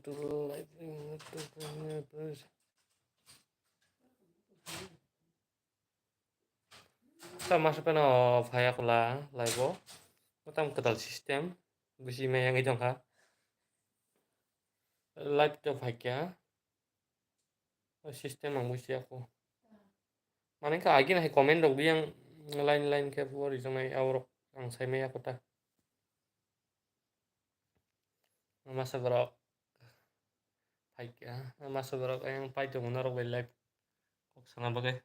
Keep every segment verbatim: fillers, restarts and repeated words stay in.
to live in the, to the, to the, to the. Ta masa pano phaya khula live o. Motam kwtal system. Bisi mai yang tongkha. Live to phaikya. O system ang busi ako. Mane ka agin hai comment rok biyang line line khe bo rijak nai aborok ang sai mai ako ta. Masa borok phaikya, masa borok ayang pai tongo norok bai live kok sana bagwi.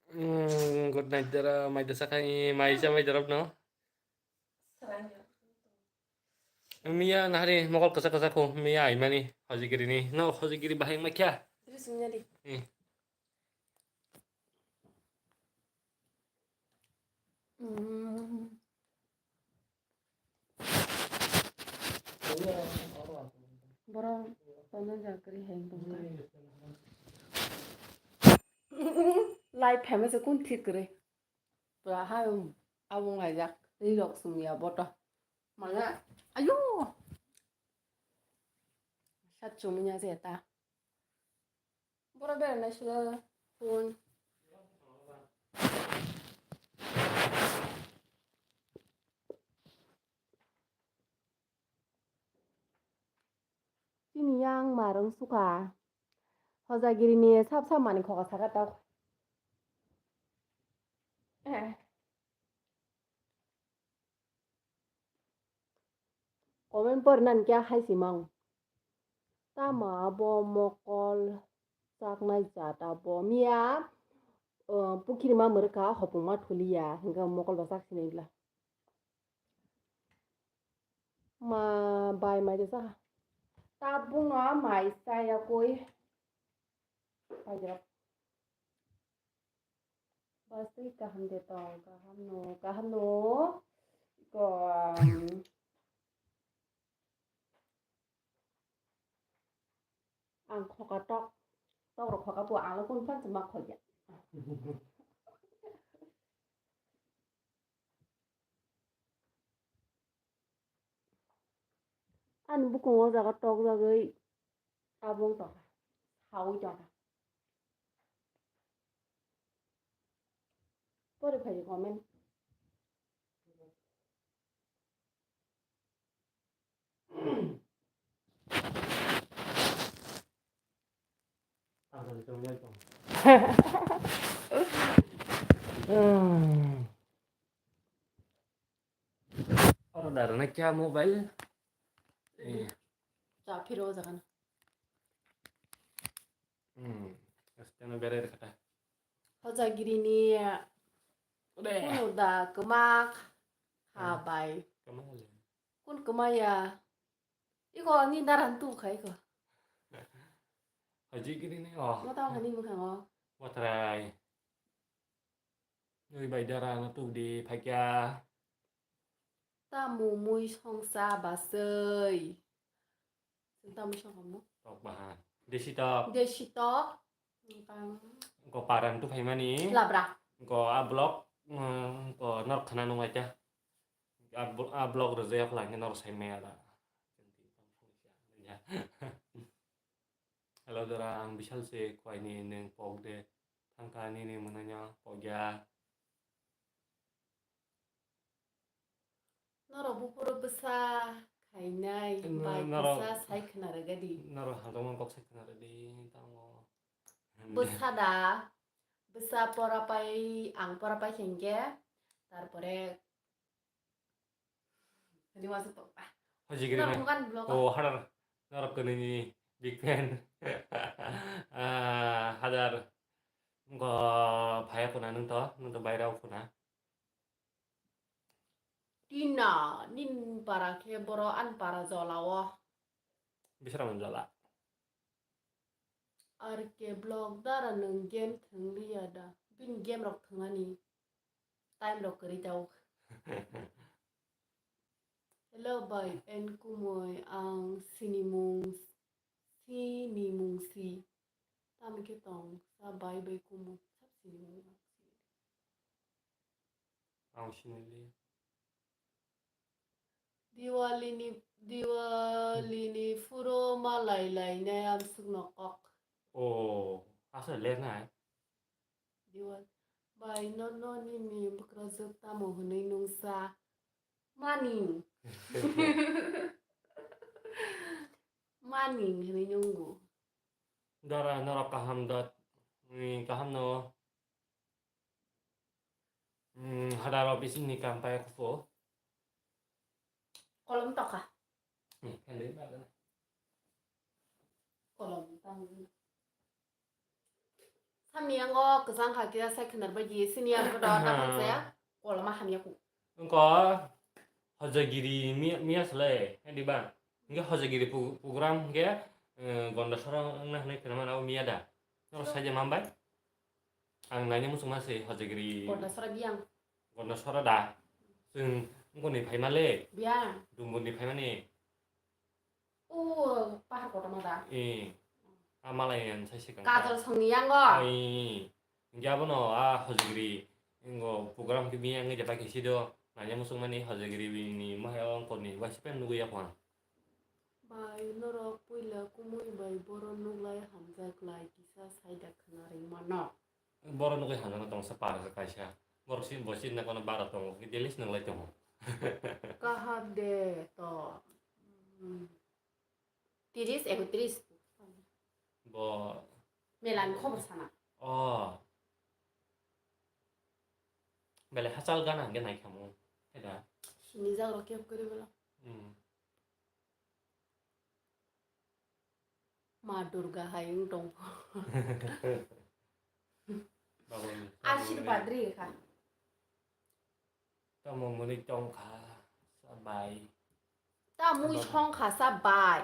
Mm, good night dara, mai dasa khai, mai cha mai darap no. Miya nahari mokol kasa kasa ko, miya ai mani, hojigiri ni, no hojigiri bahai ma kya? Terus miya di. Eh. Hmm. Borok tono jakri hai tongkha. Live phaima se kun thik kwrwi. Pura ha abung laijak. Ri rok sum ya boto. Manga ayo. Sat chumi nya se ta. Bora bera nai sila phone. Chini yang marung suka. Hojagiri ni sap sap mani khoka saka tok. Eh. Comment porinan kya hai simang. Tamo abo mokol chaknai jat abo miya, uh, pukhiri ma mwrwkha hopung ma thuliya hingkhe mokol ba chak sinai bla. Ma bai mai de cha. Tabuk no mai chaya koi. Pai de. Bas twi kaham de tong, kaham no, kaham no. Ko, um, ang khoka tok, tok rok khoka po, ang kun phan chuma khoya. Ani bukung o jaga tok jagwi abung tongkha, sawi tongkha. Pori phai comment. Oro dara na kya mobile? Eh. Cha phiro jaga na. Hmm. Asteno berai kata. Hojagiri ni Udah. Kunu da kemak. Ah. Habai. Kemak aja. Kun kemaya. Iko ni daran tu kai ko. Hojagiri ni, oh. Mau tahu kan ni bukan, oh. Watrai. Nui bai dara no tuk di phakya. Tamo mui songsa basai. Tamo songsa mo? Tok bahan. Desi tok. Desi tok. Tang. Ko parang tu phaimani. Labra. Ko a blog, mm, ko nor khana nung aja. A bl-, a blog rejak lang nor sai maya da. Hello dara, ang bisal se kwai ni neng pok de. Thangka nini mwnanya pogya. Norok buphuru bwsa khainai, no, bai norok, bwsa sai khna rwgadi. Norok haltongma kok sai khna rwdi, tango. Bwsa da, bwsa pora pai, ang pora pai khe hwnkhe, tarpore Hojagiri norok nai. Bukan vlog. Oh, hadar. Norok kwnwi ni big fan. Ah, hadar. Go phaya kuna nung to, nung to baira kuna. Tina, nin para khe boro an para jola o. Bisra man jola. R K vlog dara nwng game thwng liya da? Bini game rok thwng ani. Time rok kwrwi tau. Hello bai, en kumui ang sinimung, sinimung si. Tamo khe tong sa bai bai kumui. Sab sinimung ang si. Ang sinili. D Diwali ni, Diwali ni phuro malai lainai amsukno kok. O, asa le nai. Diwali. Bai, no, no, nini bwkrajwk tamo hwnwi nungsa? Maning. Maning hwnwi nungo. Dara norok kaham da, ni kaham no. Hmm, hadaro bising ni kam paya kupo. Kolom tokha. Hmm, kan dei ba gana. Kolom tang. Samni yango kwchang kha kisa sai khwnar bai di senior ko da ta kha saya. Koloma hamya ku. Wngkha Hojagiri mi-, miya sle, edi ba? Hingke Hojagiri pu-, program hingke, eh, Gondasora wngna hwnwi khwna mano miya da? Noro saija mambai? Ang naina muchungma se Hojagiri. Gondasora biyang. Gondasora da? Chwng wngkoni phaima le? Biyang. Dumbuni phaimani? O, pahar kotorma da? Eh, a malai yan sai sikang. Kajol songni yango? Ai, hingke abono a Hojagiri, ingo program ke bini ang jepai khe sido, nanya musuk mani Hojagiri bini mahai o korni waisa pen nugui ya phang. Bai, norok puila kumui bai boro nuglai hamjak lai kisa saida khwna ring mano. Boro nugui hamjak tong sa par kaisa. Borok si, bo si na kono bara tongo, ke delis nang lai tongo. Kaham de to. Hmm. Tiris, ekotris. Bo. Melani khobor sana. Oh. Bele hachal gana hingke nai khamu. Heda. Sini jagro kep kori bela. Hmm. Ma Durga hai wng tong. Baboni, Ashir baboni. Padri kha. Tamo muni tong kha, sabai. Tamo mui song kha, sabai.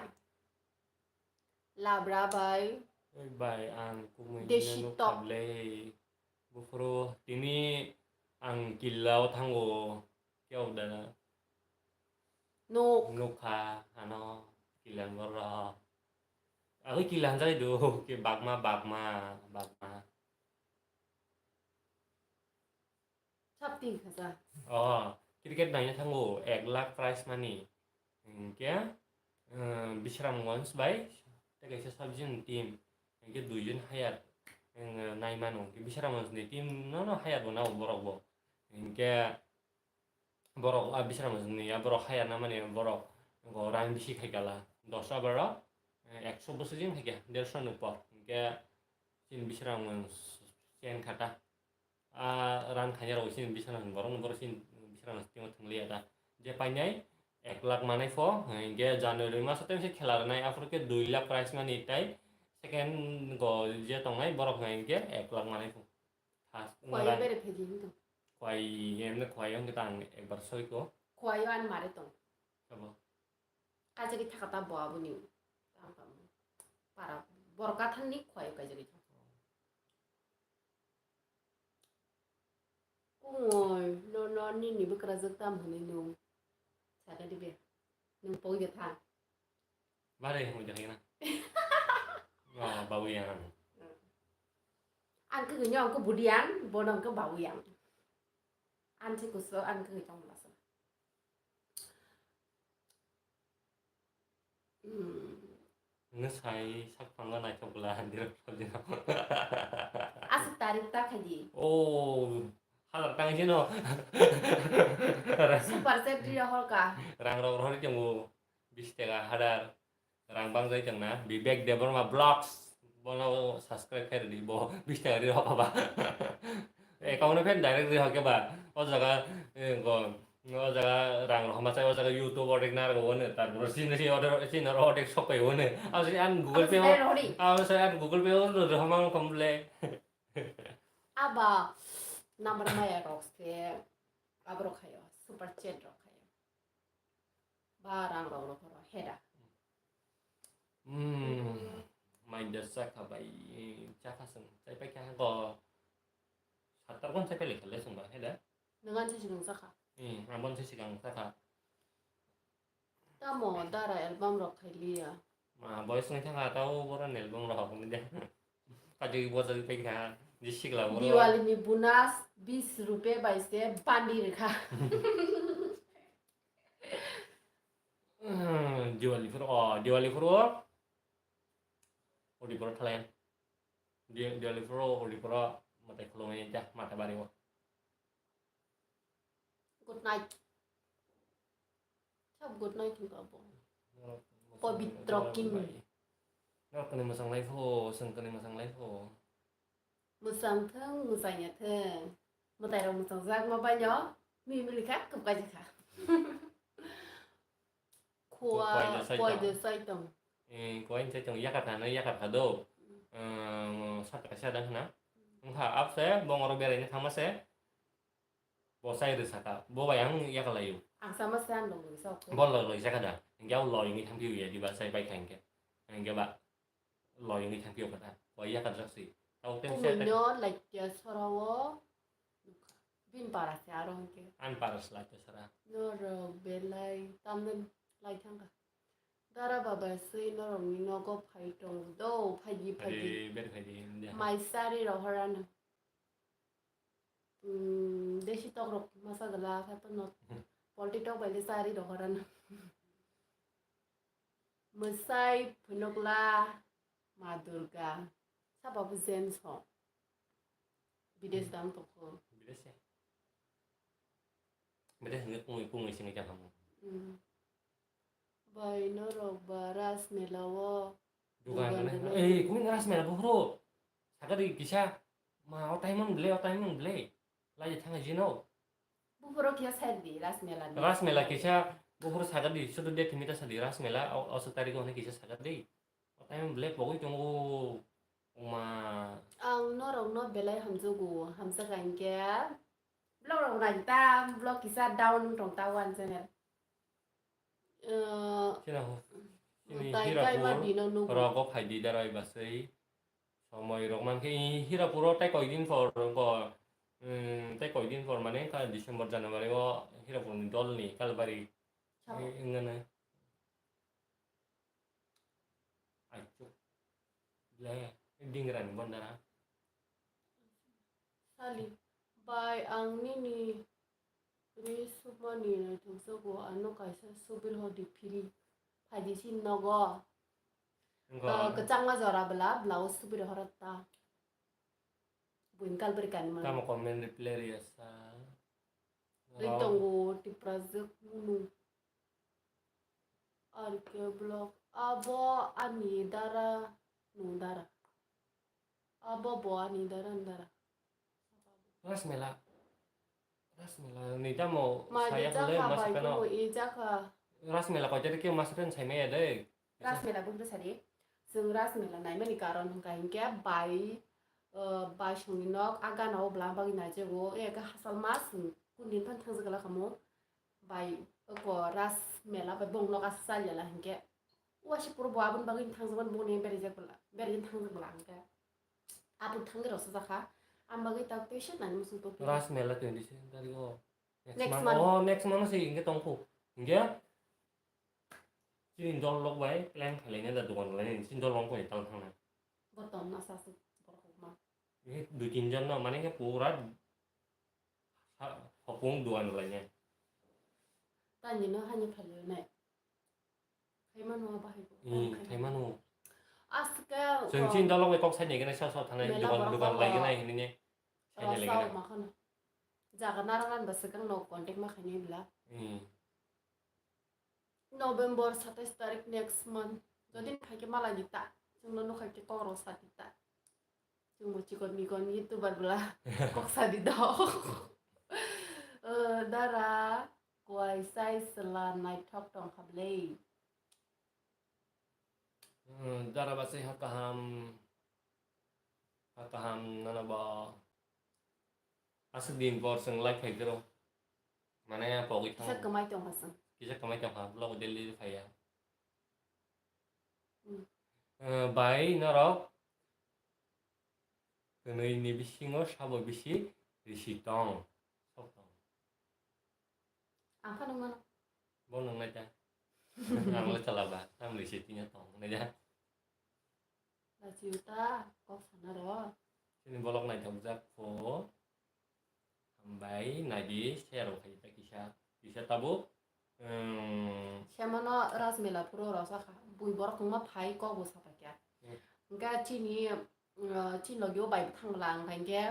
Labra bai. Oi bai, ang kumui Deshi hino tok. Khablei. Buphuru tini ang killa o thango. Kiyok da. Nuk. Nuk kha, ano, killa borok. Agoi killa hanjai do, ke bagma, bagma, bagma. Sapti khaja. Oh, cricket naina thango, ek lakh prize money. Hingke, eh, Bisramganj bai, tei kaisa sub-division team. Hingke duijon hire, eh, nai mano. Hingke Bisramganj ni team no, no hire bo na borok bo. Hingke borok, ah, Bisramganj ni ya borok hire na mani borok go rang bisi khai kala. Dos over o, eh, ekso bwsajin khai kha, derso ni upor. Hingke chini Bisramganj chen khata. A rang khaina rok chini bisana borok no borok chini bisana timo thwngli ya da. Je painai ek lakh manai pho, hingke January maso tei se khela rwnai, aphuru khe dui lakh prize money tai second go je tongnai borok hingke ek lakh manai pho. First Kwai rang bere pheji hinto. Kwai emne kwai wngkhe ta ang ekbar soi ko. Kwai an mare tong. Sabo. Kaisa khe thaka ta bo aboni. Tang tang. Para borok kathang ni kwai kaisa khe. Kungoi, no, no, nini bwkrajwk tam hwnwi nwng sakha dibe? Nwng pogwi de tha. Bare hwnwi de khaina. Oh, babu yang. Ang khe nyo ang khe budi ang, bono ang khe babu yang. Ang khe kuso, ang khe chong masa. Hmm. Nwng sai sak phango naithok bwla dirok sabjino. Aswk tarik ta khaidi. Oh, hazar tang sino. Super chat ri hor ka. Rang rok rohor tongo bis taka hazar. Rang bangjai tongna Vivek Debbarma Vlogs. Bono subscribe khe rwdi bo bis taka ri rok ba. Account no phen direct ri hoke ba. O jaga, eh, go O jaga rang rok ma chai, o jaga YouTube order na rok wone, tar pore sini si order, sini order order sok pai wone. Abo se an Google Pay, abo se an Google Pay o rw rw hama kom le. Aba number maya rok se, abo rok khayo, super chat rok khayo. Ba rang rok rok ro heda. Hmm, mai da sa kha bai, cha kha sung, chai pai kha ko. Satar kon chai pai le kha le sung ba heda. Nang an se sikang sakha. Hmm, ang bon se sikang sakha. Tamo dara album rok khailiya. Ma boys ngai thangkha tao boron album rok ni de. Kajik bojak pai kha, je sikla boro. Diwali ni bonus bis rupiya bai se bandi rikha. O, Diwali phuru o, odi phuru thalai. Di-, Diwali phuru o, odi phuru o, mwtai khulumwi ja, matha bari o. Good night. Sab good night hinka bo. Norok Pabitra king. Norok kani mwchang lai pho, chwng kani mwchang lai pho. Mwchang thung, mwchang ya thung. Mwtai rok mwchang jak ma bai no. Mi mili kha, kup kaji kha. Khua, Poido sai tong. Poido sai tong. Eh, koi sai tong, yakar kha na, yakar kha do. Mm. Eh, sat kaisa dang na. Mm. Wngkha, ap se, bongoro berai ni thangma se. Bo chai rwsa kha, bo bai ang yakarlaio. Ang sama se ang logwi sa khe. Bo logwi sa kha da. Hingke ang loi wngwi thangpio ya, diba chai bai kha hingke. Hingke ba loi wngwi thangpio kha da. Bo yakarjak si. Tamo tei se Kumui no laikya sora o. Bin para se aro hingke. An para se laikya sora. Norok belai tamni lai thangkha. Dara baba se norokni nogo phai tongo do, phaidi, phaidi. Phaidi, ber phaidi, India. Mai sari rohorano. Hmm, desi tok rok masa gala kha to not. Polti tok bai le sari rok hora na. Mwsai phunukla ma Durga. Sabo bo James ho. Bides dam toko. Bides ya. Bides ni kungwi kungwi sini kha mo. Hmm. Bai norok ba Ras Mela o dugan dugan rwna. Rwna. Ei, kumi Ras Mela buphuru. Sagadi kisa. Ma, o time on ble, o time on ble. Lai thang jino. Buphuru kisa side di Ras Mela ni. Ras Mela kisa buphuru sagadi, sudu de thimita sadi Ras Mela, o, o sotari ko hone kisa sagadi. O time on ble pogwi tongo. Oma. Ang norok no belai hamjago, hamjak ang khe. Vlog rok nai ta, vlog kisa down tong ta one channel. Eh, Sina ho. Sini tai Hirapur kaima dino nugo. Rogo phaidi darai basai. Somoi rok mankhe i Hirapur o tai koi din por ko, mm, tai koi din por mane ka December January o Hirapur ni dol ni Kalbari. Sabo. I, ingana. Aichuk. Ble, dingrani bondara. Sali, bai ang nini ri sumani naithok jago, ano kaisa subir hodi phiri phaidi si nogo. Wngkha. Ah, kwchangma jora bwla, blouse subir horot ta. Buin kalbari kanima. Tamo comment reply riyasa. Ri tongo Tipra jwk munu. Ar khe vlog. Abo ani dara, nwng dara. Abo bo ani dara, nwng dara. Ras Mela. Ras Mela ni tamo ma saya je kule jakha bai masakano. Kumo e jakha. Ras Mela koi jari khe masakano sai maya de. Ras Mela bumdo sari. Chwng Ras Mela naimani karon hwnkha hinkhe bai, eh, bai songni nok a gana o bwla bagwi naijago. E khe hachal ma chwng kundin phan thangjak gala kamo. Bai, oko Ras Mela bai bong nok asa chal ya la hinkhe. Uaisa puro bo aboni bagwi thangjakmani bongni berajak bwla, berajak thangjakbwla hinkhe. Aboni thangwi rwchajak kha. Ang bagwi tak teisa nani muchung tongkhe. Ras Mela twenty seven tarikh o. Next month. Next month. Oh, next month se hinkhe tongkhu. Hinkhe chini dol rok bai plan khlaina da dogan laina chini dol rok bai tal thangna. Bo tongna sa se borok ma. Eh, dui tin jon no mane khe pura ha-, hopung duan lai ne. Tani no hani phali nai. Khaimano bahai bo. Hmm, khaimano. Aska chwng chin dalok bai kok sai ne gana sa sa thanai dukan dukan lai gana hini ne. Sai ne lai gana. Jaga narangan ba swkang no contact ma khainai bla. Hmm. November satais tarik next month. Jodi phai khe malai di ta. Chwngno nukha khe kok rok sa di ta. Chwngbo chikon mikon YouTuber bwla kok sa di do. Eh, dara kwai sai chwla naithok tong kha bwlai. Hmm, dara ba sai ha kaham. Ha kaham nana ba. Aswk din por chwng lai phai khe rw. Mane pogwi thango. Kisa kwmai tong kha chwng. Kisa kwmai tong kha, vlog daily phai ya. Hmm. Eh, bai norok kwnwi ni bisingo sabo bisi risi tong. Sok tong. Ang kha nung mano. Bo nung nai ta. Ang le chala ba, ang risi tino tong nai ja. Lachiyo ta, kok sana ro. Chini bolok naithok jak pho. Hambai, naidi, share rok khai ta kisa, kisa tabuk. Hmm. Semano Rajmela phuru rw sakha. Bui borok wngma phai kok bo sapai kha. Hmm. Hwnkhe chini, uh, chini logi o bai thang bwla ang khankhe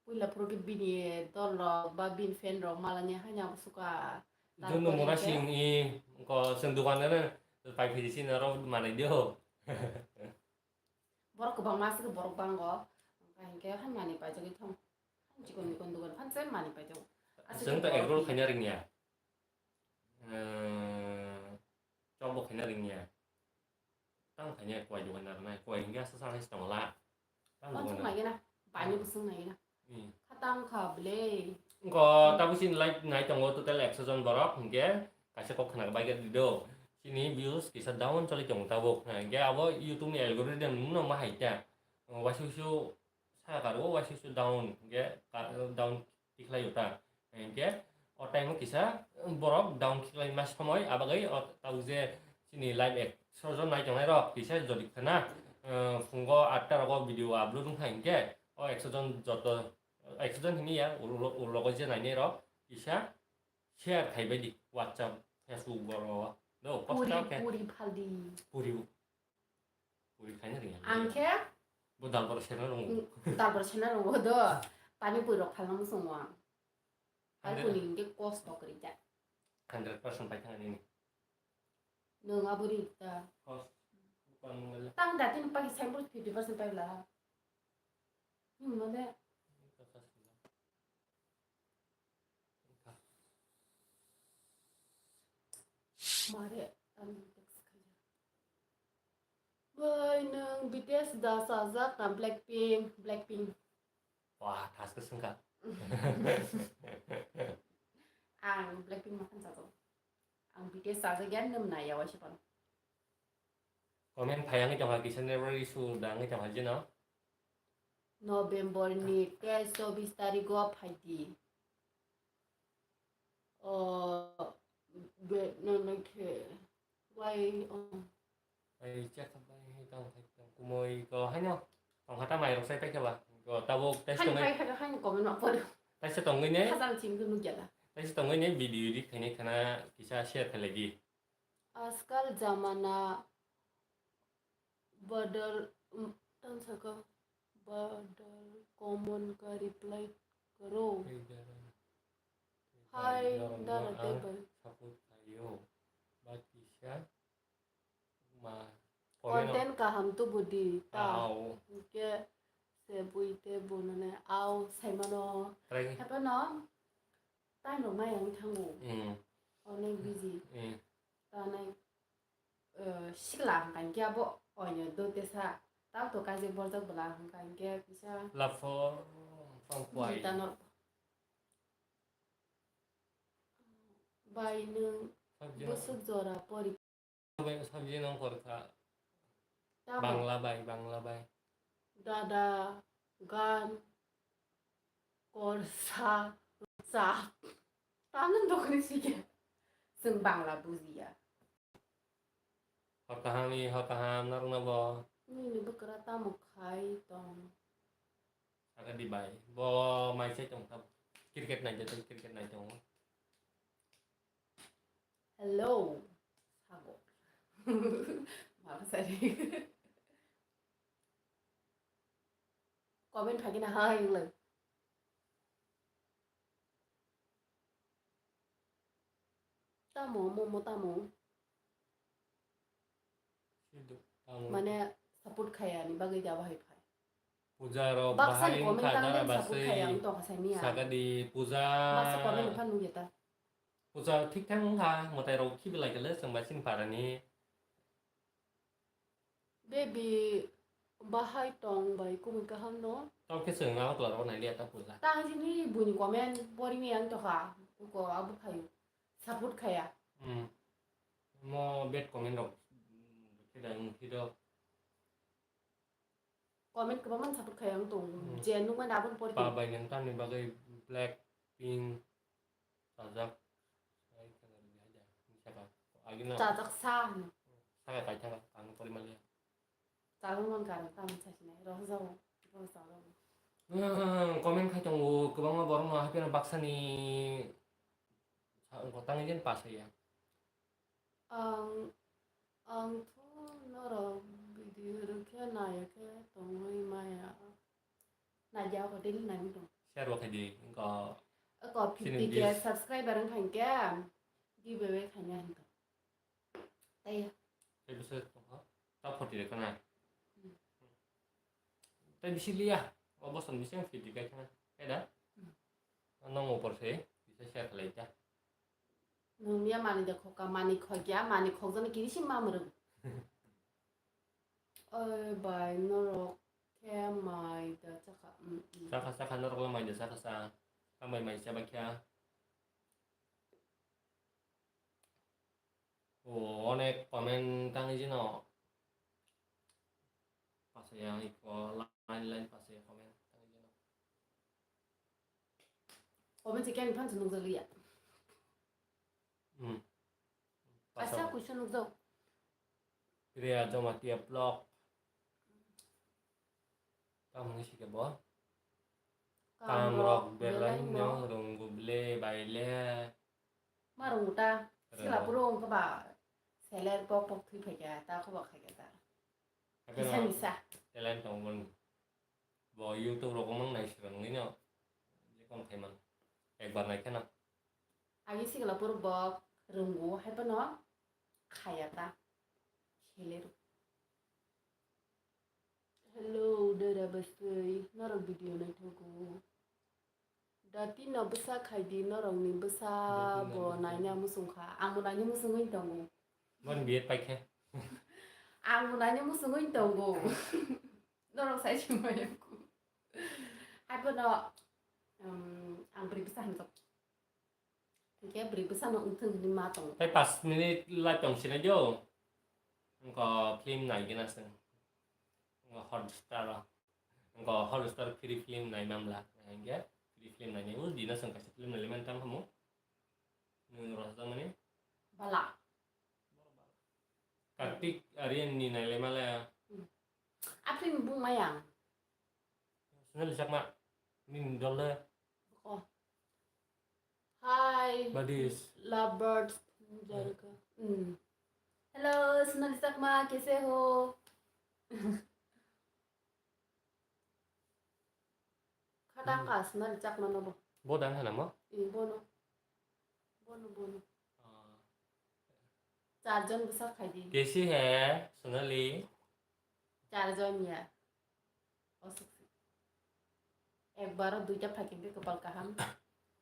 puila phuru khe bini dol rok ba bini fan rok malani haino bo suka. Junu mura sing i ko seng dukan na pai phiri sini aro manai dio. Borok kwbangma aswk borok bango. Hwnkhe hai manwi paijagwi thang. Chikon mikon dogan phan se manwi paijago. Aswk chwng to borok egg roll khaina ringya. Eh, chop bo khaina ringya. Tang khaina kwai dogan na, kwai hingga sa sa hai tong la. Tang dogan na. Tong nai na. Bani bwswng nai na. Hmm. Khatang kha ble. Wngkha tabuk chini live nai tongo total ekso jon borok, hwnkhe kaisa kok khna bai khe di do. Chini views kisa down choli tongo tabuk, hwnkhe abo YouTube ni algorithm no ma hai ta. Waisa waisa sa karo, waisa waisa down, hwnkhe ka-, down tikhlai ta. Hwnkhe o time o kisa borok down tikhlai ma somoi, abagwi o tabuk je chini live ekso jon nai tongnai rok kisa jodi khna, eh, phungo atta rogo video upload wngkha hwnkhe o ekso jon joto Ekso jon hini ya, ulo-, ulogo je nainai rok, kisa share khai bai di, WhatsApp, Facebook borok o. Do, kosto Puri, khe. Puri phaldi. Puri, puri khaina ringya. Ang khe? Bo dal borok sena rongo. Mm, dal borok sena rongo do. Pani puri rok phalna muchungo ang. Hai Hundred. Kuni hingke kosto kwrwi jak. Hundred percent pai thang nini. Nwng abo ri ta. Kos, bukan mobile. Tang da tini pagi signboard fifty percent pai bla. Hmm, mode. Mare, ang text kaya. Bai, nwng B T S da sajak na Blackpink, Blackpink. Wah, thas ke sengka. Ang Blackpink makan sajak. Ang B T S sajak ya, nwng na ya, wasi pan. Comment phai wngwi tongkha, kisa network issue da wngwi tongkha jeno. November ni teis chobis tarigo phaidi. O, be, no, no, khe, wai, o. Ai, chekha bai, hai tong, hai tong, kumui ko, haino. Tongkha ta mai rok sai paikha ba. Ko tabuk teis tongwi. Hai, hai, hai, hai, comment ma pore. Teis tongwi ne. Khajang chim ke nukya da. Teis tongwi ne video edit khainai khana kisa share khailai di. आजकल ज़माना बदल, उम, तम सका बदल कॉमन का रिप्लाई करो। Hai, dara tebal. Saput kayo. Bat kisa ma. Content kaham tubu di ta. Au. Ke se bui te bunane au saimano. Try. Hepano time rok mai ang thangu. Mm. Onek busy. Mm. Tanai, eh, sikla hwnkha hwnkhe abo oino do tesa. Tao to kaijak borjak bwla hwnkha hwnkhe kisa. Lapho, pang kwai. Tano. Bai nwng bwswk jora pori. Sabji nang korkha. Tamo. Bangla bai, Bangla bai. Dada, gan, korsa, rwchap. Tamo dokni sikhe. Chwng Bangla bujiya. Hor kaham, i hor kaham, narwkno bo. Nini bwkra tamo khai tong. Saka di bai. Bo mai se tong tab. Cricket nai jatong, cricket nai tongo. Hello. Sago. Mala sari. Comment phagina hai wnglang. Tamo, momo tamo. Sido, tamo. Mane support khaya ni bagwi da bahai phai. Puja rok bahai wngkha dara baswi. Baksa ni comment tang support khaya ang tongkha sani ya. Saka di puja. Baksa comment phan nugya ta. Puja thik thang wngkha, mwtai rok khibi lai khe le chwng bai chini para ni. Baby, bahai tong bai kumui kaham no? Tao khe chwng Agartala rogo nai liya ta puila. Tang chini buini comment pori mi ang tokha, uko abo phaio. Support khaya. Hmm. Mo bad comment rok, hmm, khe dai wng khe do. Comment kwbangma support khaya wng tong. Hmm. Je nukmani aboni pori. Pa bai nang tamni bagwi Blackpink. Chajak. Sai khe nang rwdi haida. Saka. Agina. Chajak sa hwnwi. Saka kaithaka. Ang pori maliya. Chajak man kar tamo sasinai. Rok jabo. Rok jabo. Hmm, comment khai tongo. Kwbangma borokno haphiyano baksani sa-, wngkha tangwi jen pasaiya. Ang, ang tho norok video rwkhe naiya khe tongwi maya. Naidi ako daily naidi tong. Share bo khaidi, wngkha. Ako chini fifty K views. Subscriber wngkha hinkhe giveaway khaina hinto. Tei. Tei bwswk tongkha? Ta forty rwkha na? Hmm. Tei bisi liya. O bosor ni seng fifty K khana. Tei da? Hmm. Nang upor se, bisa share khlai ta. Nungya mani de khoka, mani khokya, mani khokjani kiri si mamrung. Oi bai norok khe mai da chakha, mm, mm. Chakha, chakha, norok le mai da chakha sa. Tambai mai chaba kya. O, onek comment tangwi jino. Pasaya iko line line pasaya comment tangwi jino. Comment se kani phan se nukjak liya. Hmm. Kaisa kuisa nukjak. Ria Jamatia vlog. Tamo ni sike bo. Kam rok belai no rwnggo ble bai le. Ma rwnggo ta. Rwnggo. Sila puro wngkha ba seler pok pok thwi phaikha ta khoba khaikha ta. Kisa misa. Talent tongmani. Bo YouTube rogo mang nai swrwngwi no. Je kon khaiman. Ekbar nai kheno. Agi sikla puro bo rwnggo hai phano khaya ta. Khele rw. Hello, dara bwswi, norok video naithogo. Dati no bwsa khaidi, norokni bwsa bo naina muchungkha. Ang bo naina muchungwi tongo. Boni biyet paikhe. Ang bo naina muchungwi tongo. Norok sai se maya ku. Hai phano, um, ang bwrwi bwsa hamjak. Hingke bwrwi bwsano wngthung hinwi ma tongo. Tei pash minute live tong sinai jo. Wngkha film nai gana se. Wngkha Hotstar o. Wngkha Hotstar free film nai mamla. Hingke free film nai nai o dina se wngkha film nai le man tam hamu. Nwng rwchapmani. Bala. Kartik Aryan ni nai le mala. Hmm. A film bung maya. Sonali Chakma, nini dol de. Oh. Hi, Badis. Lovebirds, Jarka. Hmm. Hello, Sonali Chakma, kaise ho? Khatang ka Sonali Chakma no bo. Bo dan hana mo? Eh, bono. Bono, bono. Ah. Charjon bwsa khaidi. Kaise hai, Sonali? Charjon ya. Osuk si. Ekbaro duita phaikhe hwnkhe kwpal kaham.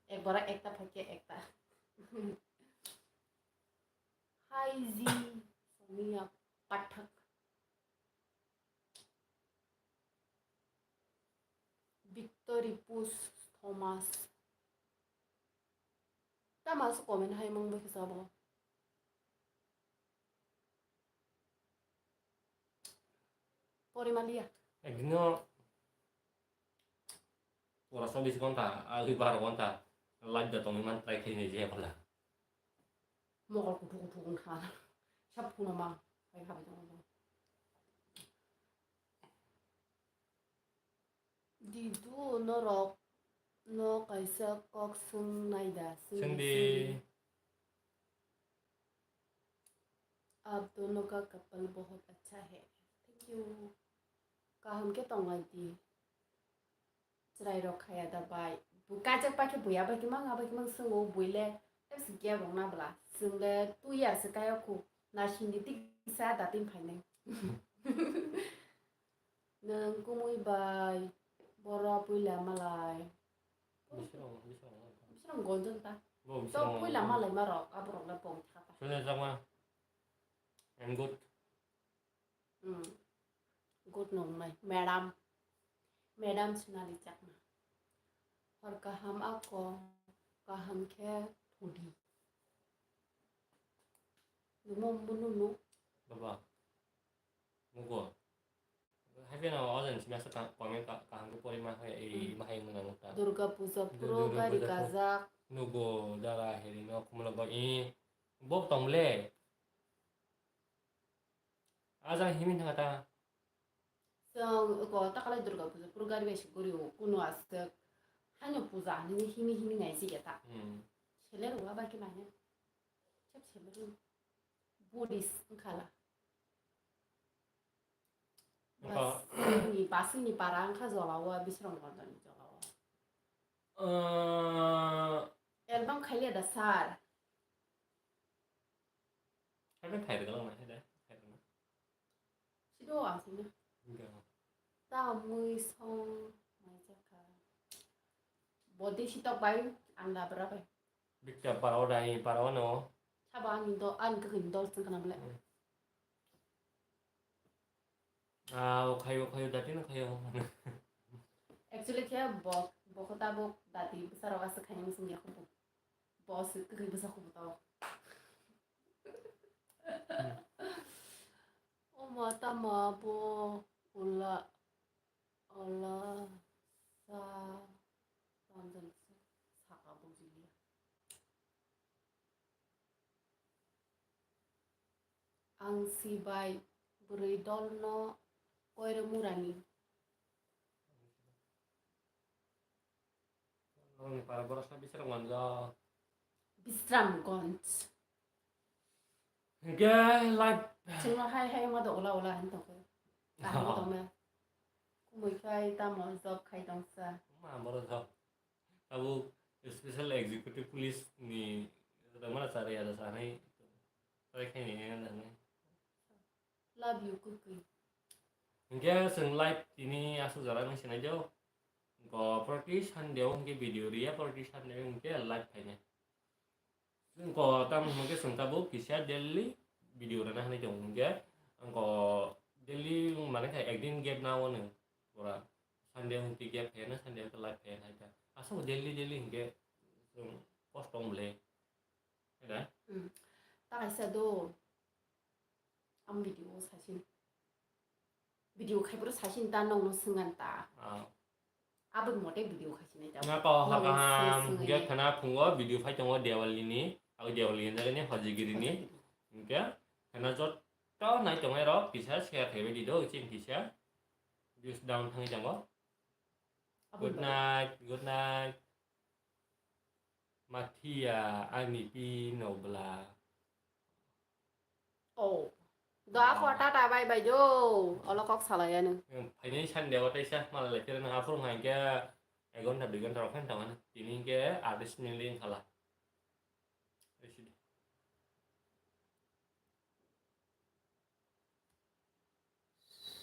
Ekbaro ekta phaikhe ekta. Hi ji, Sonia Pathak. Victory Push Thomas. Tama su comment hai mung bai kisa bo. Porimalia. Ekdino pura chobbish ghonta, agwi baro ghonta live da tongwi man try khaini je bola. Mokol kuthuk kuthuk wngkha. Sab phunama pai khabai tongo. Didu norok no kaisa kok swng nai da? Swng di. Swng di. Aap dono ka kapal bahut acha hai. Thank you. Kaham khe tonglai di. Chwrai rok khaya da bai. Bo kajak pai khe buya bai khe mang, abai khe mang swngo buile. Tei se kya bong na bla. Swng le two years se kayo khu. Na sindi tik sa da tin phainai. Nwng kumui bai boro puila malai. Bising, bising. Bising gonjong ta. Bo to bising puila gonjong. Malai marok, aborok le bong thaka ta. Sule jama. I'm good. Hmm. Good nongnai, madam. Madam Sonali Chakma. Hor kaham ako, kaham khe thudi. Nungmo munu nuk. Baba. Mugo. Hai pheno o jani simi asa ka-, comment ka-, kaham khe pori ma hai, ei, hmm, ma hai wngna nuk ta. Durga Puja Du-, phuru Durga gari Puja phuru. Kajak. Nugo, dara, heri no, khumlo bo, i, bo tong le. Ajang himi thanga ta. Chwng ko takalai Durga Puja phuru gari bai se gori o, kuno aswk. Haino puja hinwi himi himi nai si ya ta. Hmm. Seler wa bai khe nai. Chep seler. Police wngkhala. Wngkha. Basini, basini para wngkha jolao, bisrong gordoni jolao. Ah. Album khaile da sir. Haikhe khairwk lang nai, haikhe khairwk lang. Sido asina. Wngkha. Tamwi song mai jakha. Body sitok bai, ang da bra bai. Bikta parao dai, parao no. Sabo ani do, ani kwkhwini dol chwng kana bole. Hmm. Ah, o khayo, khayo, dati no khayo. Actually khe bo, bo kho tabuk dati bwsarok aswk khaina muchung ya kho bo. Bo aswk kwkhwi bwsa kho bo tabuk. Hmm. O ma tama bo ula, ula sa, tamjani sa, saka bujiliya. Ang si bai bwrwi dolno koirwmurani. Nokni para borok sa Bisramganj o. Bisramganj. Hingke live. Chwngno hai hai ma do ula ula hin tongkhe. Kaham tongma. Kumui khai tamo job khai tongsa. Ma boro job. Abo special executive police ni mana chari ada sanai. Try khai ni ada sanai. Love you, Kukui. Hingke chwng live tini aswk jora nung sinai jo. Go proti Sunday o hingke video riya, proti Sunday o hingke live phainai. Go tam hingke chwng tabuk kisa daily video rwna hinwi tongo hingke. Go daily mane kha ekdin gap na o nung pura Sunday o hingke gap phaina, Sunday o live phaina hai ta. Aswk daily daily hingke chwng kosto wng bwle. Hai da? Hmm. Ta kaisa do. Ang video o saisin. Video khai boro saisin ta nongno swngan ta. Ah. Aboni mote video khai sinai ta. Nga ko ha Nongno kaham, swngwi. Hingke khana phungo video phai tongo Diwali ni, abo Diwali ni jaga ni Hojigiri ni. Hojigiri. Hingke khana jotto nai tongnai rok kisa share khai bai di do, chini kisa. Views down thangwi tongo. Aboni bagwi. Good night, good night. Mathiya ani pi no bla. Oh. Do akho tata bye bye jo. Olo kok salai ano. Phaini Sunday o taisa malai lekhe nang aphuru hai khe ek ghonta dui ghonta rok khan tangmani. Tini khe artist ni link khala.